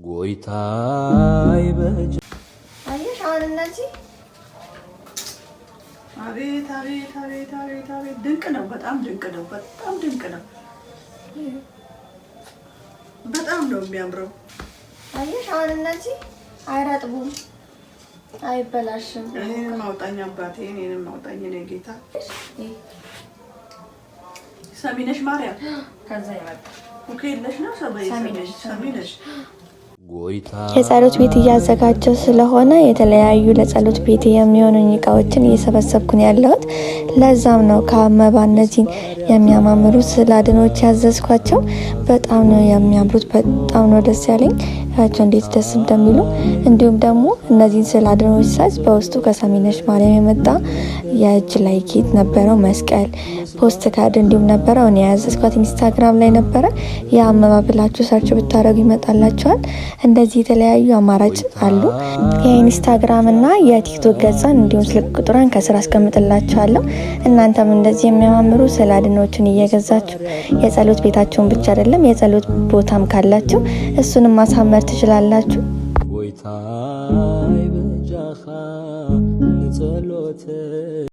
ጎይታይ በጃ አየሽ አሁን እነዚህ አቤት አቤት አቤት አቤት አቤት! ድንቅ ነው። በጣም ድንቅ ነው። በጣም ድንቅ ነው። በጣም ነው የሚያምረው። አየሽ አሁን እነዚህ አይረጥቡም፣ አይበላሽም። እኔንም አውጣኝ አባቴ፣ እኔንም አውጣኝ እኔ ጌታ። ሰሚነሽ ማርያም ከዛ ይመጣ okay ነው ሰሚነሽ። የጸሎት ቤት እያዘጋጀው ስለሆነ የተለያዩ ለጸሎት ቤት የሚሆኑኝ እቃዎችን እየሰበሰብኩ ነው ያለሁት። ለዛም ነው ከአመባ እነዚህን የሚያማምሩ ስዕለ አድኖች ያዘዝኳቸው። በጣም ነው የሚያምሩት። በጣም ነው ደስ ያለኝ ያቸው እንዴት ደስ እንደሚሉ። እንዲሁም ደግሞ እነዚህን ስዕለ አድኖች ሳዝ በውስጡ ከሰሚነሽ ማርያም የመጣ የእጅ ላይ ጌጥ ነበረው፣ መስቀል፣ post card እንዲሁም ነበረው። እኔ ያዘዝኳት ኢንስታግራም ላይ ነበረ። የአመባ ብላችሁ search ብታደረጉ ይመጣላችኋል። እንደዚህ የተለያዩ አማራጭ አሉ። የኢንስታግራም እና የቲክቶክ ገጿን እንዲሁም ስልክ ቁጥሯን ከስር አስቀምጥላችኋለሁ። እናንተም እንደዚህ የሚያማምሩ ስዕለ አድኖችን እየገዛችሁ የጸሎት ቤታችሁን ብቻ አይደለም የጸሎት ቦታም ካላችሁ እሱንም ማሳመር ትችላላችሁ። ጎይታይ በጃኻ ንጸሎተ።